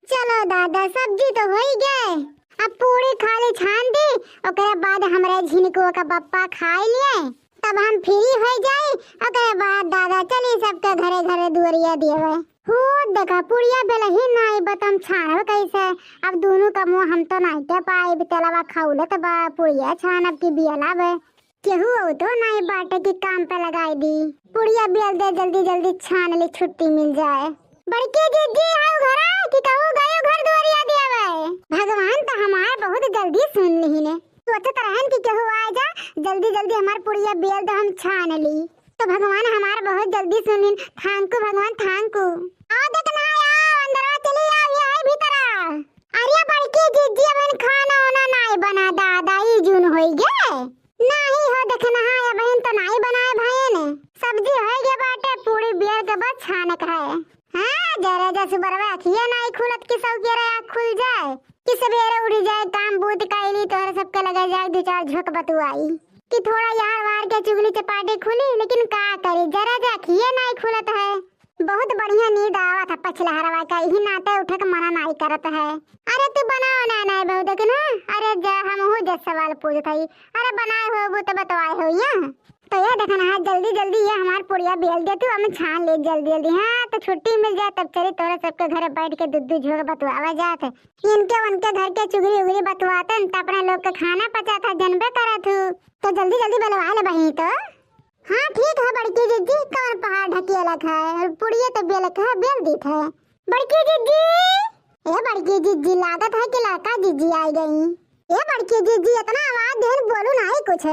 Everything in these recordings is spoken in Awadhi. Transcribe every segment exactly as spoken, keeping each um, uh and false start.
चलो दादा, सब्जी तो होई गए, अब पूरी खाली छान दी, ओकरे बाद हमरे झिनकुआ का बप्पा खाई लिए, तब हम फ्री हो जाई। ओकरे बाद दादा चली सबके घरे घरे दुआरिया दियावे। हो देखा, पुड़िया बेलही नाई बा, त हम छानब कैसे? अब दोनों का मुँह हम तो नाई के पाइब, तेलवा खौलत बा, पुड़िया छानब की बियला बे। केहू अउ तो नाई बाटे कि काम पे लगाई दी। पुड़िया बेल दे, जल्दी जल्दी छान ली, छुट्टी मिल जाए। बड़की जिज्जी, आओ घरा कि कहू गयो घर दुआरिया दियावे? भगवान तो हमार बहुत जल्दी सुन लिहिने। सोचत रहन कि केहू आ जा, जल्दी जल्दी हमार पुड़िया बेल दे, हम छान ली। तो भगवान हमार बहुत जल्दी सुनिन। Thank you भगवान, thank you। आओ देख ना, आओ अंदरवा चली आओ, ये है भीतरा। अरे बड़की जिज्जी, अबहिन खाना वाना नाई बना दादा, ई जून होई गे। नाही हो, देखना है, अबहिन तो नाई बनाए भयेन। सब्जी होई गे बाटे, पूरी बेल के बस छाने के है। हाँ, जरा जस बरवा अखिया नाई खुलत कि सौकेरे आँख खुल जाए, कि सबेरे उठी जाए, काम बूत कइली, तोहरे सबके लगे जाए, दू चार झोंक बतुआई, कि थोड़ा यार वार के चुगली चपाटी खुली, लेकिन का करी, जरा जे अखिया नाई खुलत है। बहुत बढ़िया नींद आवत है पछिलहरवा का, यही नाते उठे के मना नाई करत है। अरे तू बनाओ ना, नाई बहू, देख ना। अरे जा, हमहू जे सवाल पूछत हई। अरे बनाए होबू तो बतवाए हो यहाँ। तो ये देखा ना, जल्दी जल्दी ये हमार पुड़िया बेल दे तू, हम छान ले जल्दी जल्दी। हाँ, तो छुट्टी मिल जाए तब चली तोहरे सबके घरे बैठ के दू दू झोंक बतुआवा जात है। इनके उनके घर के चुगली उगली बतवातन त अपने लोग के खाना पचात है, जनबे करत हू। तो जल्दी जल्दी बेलवा ले बही तो। हाँ ठीक है बड़की जिज्जी, कौन पहाड़ ढकेलत है, और पुड़िया तो बेलत है, बेल दीत है। बड़की जिज्जी, ए बड़की जिज्जी, लागत है कि लड़का जिज्जी आई गई। ए बड़की जिज्जी, इतना आवाज देहन, बोलू नाही कुछ।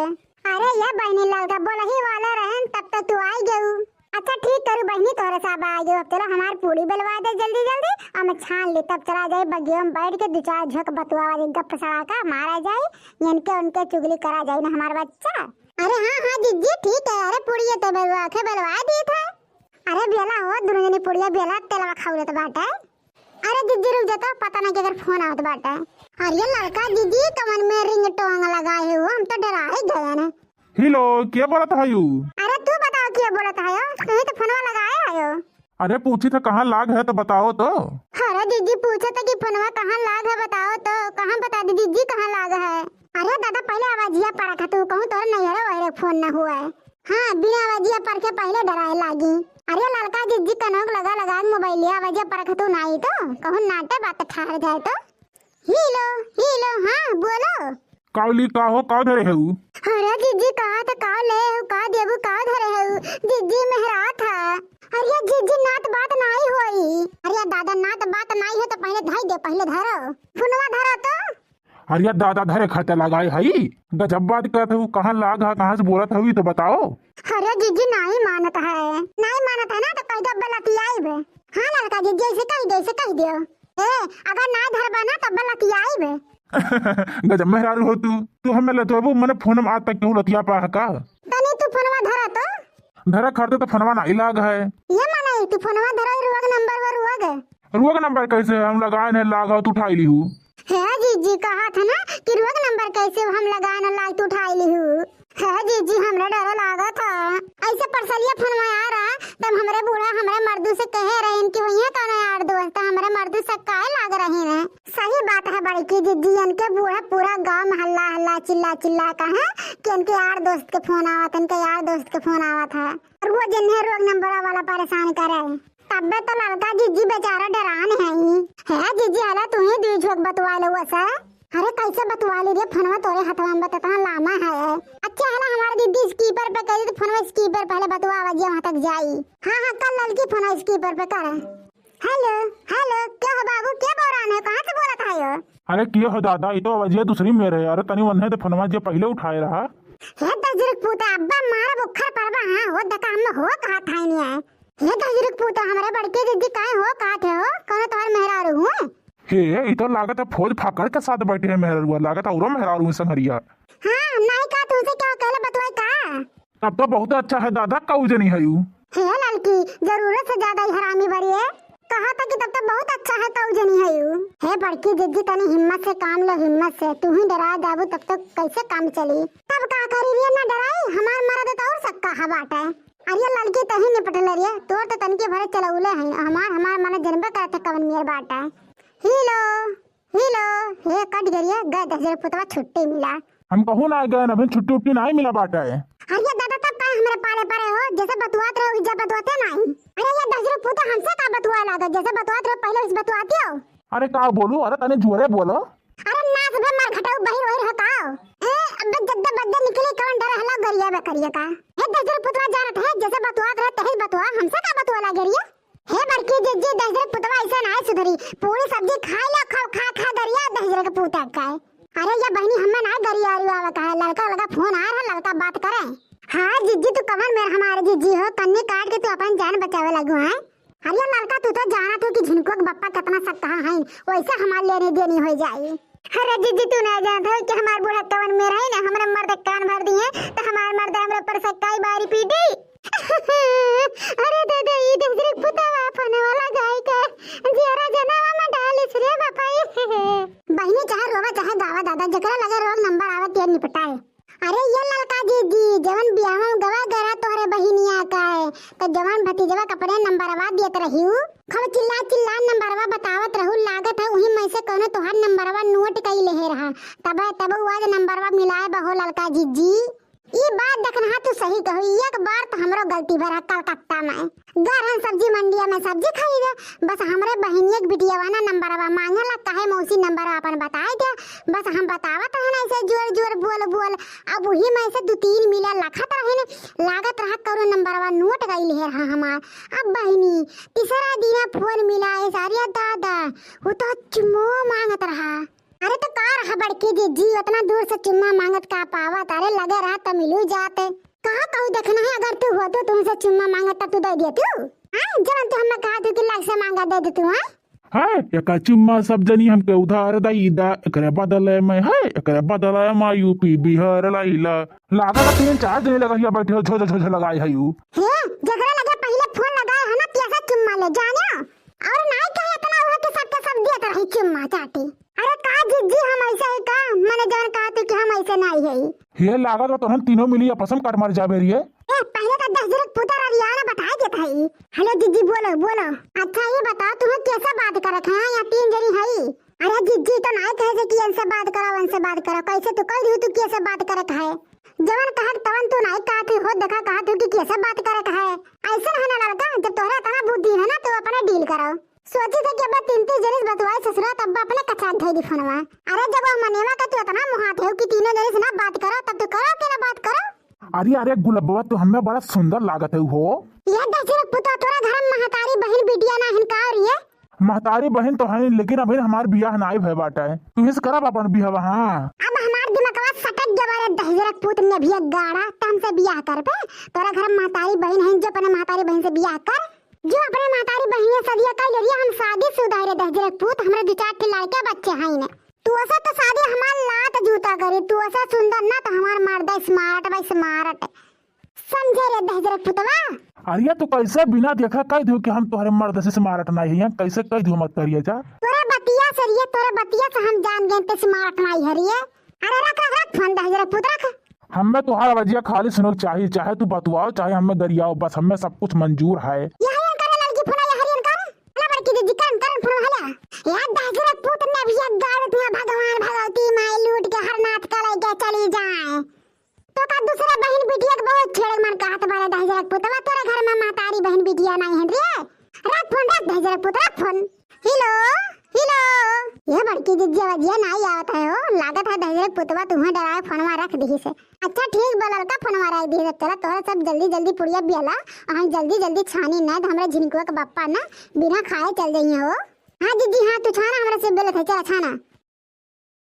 अरे ये बहनी, लड़का बोलही वाला रहन, तब तो तू आई गऊ। अच्छा ठीक करू बहनी, तोहरे साहब आ गयो। अब चलो हमार पूड़ी बेलवा दे जल्दी जल्दी, हम छान ले, तब चला जाए बगियो में बैठ के दू चार झोंक बतुआ वाली गप सड़ा का मारा जाए, इनके उनके चुगली करा जाए ना हमार बच्चा। अरे हाँ हाँ जिज्जी ठीक है, अरे पूड़िया तो बेलवा के बेलवा दी था। अरे बेला हो, दोनों जनी पुड़िया बेला, तेलवा खौलत बाटे। अरे जिज्जी रुक जा तो, पता ना केकर फोन आवत बाटे। अरे लड़का जिज्जी, कमर में ringtone लगाए हो, हम तो डराए गए ना। हेलो, के बोलत हयू? अरे तू बताओ के बोलत हयो, कहीं तो फोनवा लगाए हयो। अरे पूछी था कहाँ लाग है तो बताओ तो। अरे जिज्जी पूछे तो कि फोनवा कहाँ लाग है बताओ तो, कहाँ बता दी जिज्जी कहाँ लाग है। अरे दादा पहले आवाजिया परख तू, कहूँ तोरे नैहरे वैहरे फोन न हुआ है। हाँ, बिना आवाजिया परखे पहले डराए लागी। अरे लड़का जिज्जी कनोक लगा लगा के मोबाइलिया आवाजिया परख तू नाही तो, कहूँ नाटे बात ठहर जाए तो। हीलो, हीलो, हाँ, बोलो। कावली का हो, का धरे हऊ? अरे जिज्जी, का त का ले हऊ, का देबू, का धरे हऊ? जिज्जी मेहरात है। अरे जिज्जी, नात बात नाही होई। अरे दादा, नात बात नाही हो तो पहले धई दे, पहले धरो। फोनवा धरो तो। अरे दादा, धरे खर्चा लगाए हई। गजब बात करत हऊ, कहाँ लाग हा, कहाँ से बोलत हऊ, ई तो बताओ। अरे जिज्जी, नाही मानत है, नाही मानत है ना, तो कह दो बलतियाई बे। हाँ लड़का जिज्जी, ऐसे कह दे, ऐसे कह दियो। ए, अगर ना धरबा ना, तब बलतियाई बे। गजब मेहरारू हो तू, तू हमें लतोबू, मने फोन में आज तक केहू लतिया पा है का? तनी तू फोनवा धरा तो। धरा खरते तो फोनवा नाही लाग है। ये माने तू फोनवा धरा, रोग नंबर वर रोग। रोग नंबर कैसे हम लगाए नहीं लाग हो, तू उठाई ली हूँ। हे जीजी, कहा था ना कि रोग नंबर कैसे हम लगाए न लाग, तू उठाई ली हूँ। हे जीजी, हमरा डर लागा था। ऐसे परसलिया फोनवा आ रहा, तब हमरे बूढ़ा हमरे मर्दू से कहे रहे कि वही कौन यार दोस्त, हमरे मर्दू से काहे लाग रही ने। सही बात है बड़की जिज्जी, इनके बूढ़ा पूरा गांव में हल्ला हल्ला चिल्ला चिल्ला का है कि इनके यार दोस्त के फोन आवत, इनके यार दोस्त के फोन आवत है। और वो जिन्हें रोग नंबर वाला परेशान करे, तब्बे तो लड़का जिज्जी बेचारा डरान है ही। है जिज्जी, हला तू ही दुई झोंक बतवा लो वैसे। अरे कैसे बतवा ली रे, फोनवा तोरे हथवा में बा, इतना लामा है। अच्छा हला हमारे दीदी स्पीकर पे कह दी तो फोनवा स्पीकर पहले बतवा आवाजिया वहां तक जाई। हाँ हाँ, कर ललकी फोनवा स्पीकर पे कर। हेलो, हेलो, क्या हो बाबू, क्या बोरान है, कहाँ से बोलत है हो? अरे के हो दादा, ई तो आवाजिया दूसरी मेर है। अरे तनी वन्हे तो फोनवा जे पहले उठाए रहा। हे दजरक पूता, अब्बा मारा बुखार परबा, हाँ, हो दका हम हो कहा था नहीं है। हे दजरक पूता, हमरे बड़के दीदी काहे हो कहा थे हो, कौन तोहर मेहरारू हुए? हे, ई तो लागत है फौज फाकर के साथ बैठे हैं मेहरारुआ, लागत है औरो मेहरारू संगरिया। हाँ, नहीं का तुमसे क्या कहले बतवाई का? तब तो बहुत अच्छा है दादा, कऊ जनी है यू। हे ललकी, जरूरत से ज्यादा ही हरामी बड़ी है। कहा था कि तब तो बहुत अच्छा है, कऊ जनी है यू। हे बड़की जिज्जी, तनी हिम्मत से काम लो, हिम्मत से। तू ही डरा जाबू तब तो कैसे काम चली? तब का करी रे, ना डराई, हमार मरद तो और सक्का है बाटे। अरे ललकी, तही निपट ले रे, तोर तो तनके भरे चलौले हैं, हमार, हमार मन जनबे करत है कवन मेर बाटे। हेलो, हेलो, हे कट गई रे, गए दहिजरे पुतवा छुट्टी मिला। हम कहूँ ना गए, अभी छुट्टी उट्टी नाहीं मिला बाटे। अरे दादा, तब काहे हमरे पाले पड़े हो? जैसे बतुआत रहे, वैसे बतुआते नाहीं। अरे ये दहिजरे पुतवा हमसे का बतुआ लागत, जैसे बतुआत रहे पहिले वैसे बतुआती हो। अरे का बोलू? अरे तने जोरे बोलो। अरे नास बे मार घटाऊ बहिर वहिर हो का? ए, अबे जद्दे बद्दे निकली कवन डर हला गरिया बे करिया का? हे दहिजरे पुतवा जानत है, जैसे बतुआत रहे तहिस बतुआ, हमसे का बतुआ लागे रिया? हे बड़की जिज्जी, दहिजरे पुतवा ऐसे नाहीं सुधरी, पूरी सब्जी खाई ला, खा खा खा गरिया दहिजरे के पुतवा का है। अरे ये बहिनी, हमें नाहीं गरिया आवा का है, लड़का लड़का फोन आ रहा, लड़का बात करे। हाँ जिज्जी, तू कवन मेर हमारे जिज्जी हो, कन्नी काट के तू अपन जान बचावे लगू है। अरे लड़का, तू तो जानत हो कि झिनकुआ के बप्पा कितना सक्कहा हैं, वैसे हमार लेनी देनी हो जाई। अरे जिज्जी, तू ना जानत हो कि हमार बूढ़ा कवन मेर है ना, हमरे मर्द कान भर दिए तो हमार मर्द हमरे ऊपर सक्काई बारी पीटी। अरे दादा, ई दहिजरे पुतवा फोनवा लगाई के जियरा जनावा में डालिस रे बापाई। बहिनी चाहे रोवा चाहे गावा दादा, जेकरा लगे रोग नंबर आवत ये निपटाए। अरे ये ललका जिज्जी, जवन बियाह में गवा गरा तोहरे बहिनिया का है, तो जवन भतीजवा के अपने नंबरवा देत रही, खूब चिल्ला चिल्ला नंबरवा बतावत रहू, लागत है वही में से कोनो तोहार नंबरवा नोट कई लेहे रहा, तब तब आज नंबरवा मिलाए बहो ललका जिज्जी। ई बात देखना तू सही कहू, एक बार तो हमरो गलती भरा कलकत्ता में गरहन सब्जी मंडिया में सब्जी खरीदे, बस हमरे बहिनिया के बिटियावा ना नंबरवा मांगेला, कहे मौसी नंबरवा अपन बताए दे। बस हम बतावत रहन ऐसे जोर जोर बोल बोल, अब वही में से दू तीन मिला लखत रहन, लागत रहा कौनो नंबरवा नोट गई है रहा हमार। अब बहिनी तीसरा दिन फोन मिला है, सारे दादा वो तो चुम्मो मांगत रहा। अरे तो का रहा बड़की जिज्जी, उतना दूर से चुम्मा मांगत का पावत? अरे लगे रहा तो मिलू जाते। कहा कहू देखना है, अगर तू होतू तुमसे चुम्मा मांगत तब तू दे देतू? हाँ, जवन तू हमें कहा तू कि लाग से मांगा दे देतू, हाँ? है, एका चुम्मा सब जनी हमके उधार दई दा, एकरे बदले में है, एकरे बदले में यूपी बिहार लाइला। लागत तीन चार जनी लगा हिया बैठे हो, झोझ झोझ लगाई है यू। हे, जेकरा लगे पहिले फोन लगाए है ना, कैसा चुम्मा ले जाने? और नाई कहे इतना हुआ कि सबके सब देत रही चुम्मा चाटी। अरे का जिज्जी, हम ऐसे है का? मने जवन कहा तू कि हम ऐसे नाई है। हे लागत बा तोहन तीनों मिली आपस में कट मार जाबे रिये। ए, पहिले तो दहिजरे पुतवा रिया ना बताए देत है। हेलो जिज्जी, बोलो, बोलो। अच्छा ये बताओ, तुम्हें कैसे बात करत है? यहाँ तीन जनी है। अरे जिज्जी, तो नाई कहे से कि इनसे बात करो, उनसे बात करो। कैसे तू कह रही तू कैसे बात करत है? जवन कहत तवन तू नाई कहत हो, देखा कहत हो कि कैसे बात करत है। ऐसे है ना लड़का, जब तोहरा इतना बुद्धि है ना, तो अपने डील करो। सोची थे कि अब तीन तीन जनिस बतवाई ससुरा, तब अपने कचाक धई दी फोनवा। अरे जब वो मनेवा का तू इतना मुहात है कि तीनों जनिस ना बात करो, तब तू करो कि ना बात करो? अरे, अरे गुलबवा, तू हमें बड़ा सुंदर लागत है हो। ये दहिजरे पुतवा, तोरा घर में महतारी बहिन बिटिया ना हिन का और ये? महतारी बहिन तो है, लेकिन अभी हमार बियाह नाई भय बाटा है। तू हिस करब अपन बियाह, हाँ। अब हमार दिमागवा सटक गया बारे दहिजरे पुत ने भी एक गाड़ा, त हमसे बियाह करबे? तोरा घर में महतारी बहिन है, जो अपने महतारी बहिन से बियाह कर। जो अपने महतारी बहिनिया सदिया कइ ले रही, हम शादी शुदा रे दहिजरे पूत, हमरे दू चार ठे लड़के बच्चे हैं ने। तू ऐसा तो शादी हमार लात जूता करे, तू ऐसा सुंदर ना तो हमार मर्द smart बा, smart। समझे रे दहिजरे पुतवा? अरे तू कैसे बिना देखा कह दियो कि हम तोहरे मर्द से smart नहीं है, कैसे कह दियो मत करिए जा। तोरे बतिया से रे, तोरे बतिया से हम जान गए ते smart नहीं है रे। अरे रख, रख, रख फोन दहिजरे पूत रख। हमें तोहार आवाजिया खाली सुने के चाही, चाहे तू बतुआओ, चाहे हमें गरियाओ, बस हमें सब कुछ मंजूर है। यही एनकर लड़की फोन, यही एनकर। हेलो बड़की दीदी, करन, करन फोन, हेलो। यार दहिजरे पूत ने भी एक गाड़ दिया, भगवान भगवती माई लूट के हर नाथ का लेके चली जाए। तो का दूसरे बहन बिटिया के बहुत छेड़े मन कहत बारे दहिजरे पूत, तोरे घर में महतारी बहन बिटिया नहीं है रे। रख फोन, रख दहिजरे पूत, रख फोन। हेलो, हेलो। ये बड़की जिज्जी आवाजिया नाई आवत है हो, लागत है दहिजरे पुतवा तुम्हें डराए फोनवा रख दिहिस। अच्छा ठीक बा ललका, फोनवा रख दिहिस। चला तोहरा सब जल्दी जल्दी पुड़िया बियाला, और हम जल्दी जल्दी छानी ना, तो हमरे झिनकुआ के बप्पा ना बिना खाए चल जाइए हो। हाँ जिज्जी हाँ, तू छाना, हमरा से बोलत है, चला छाना।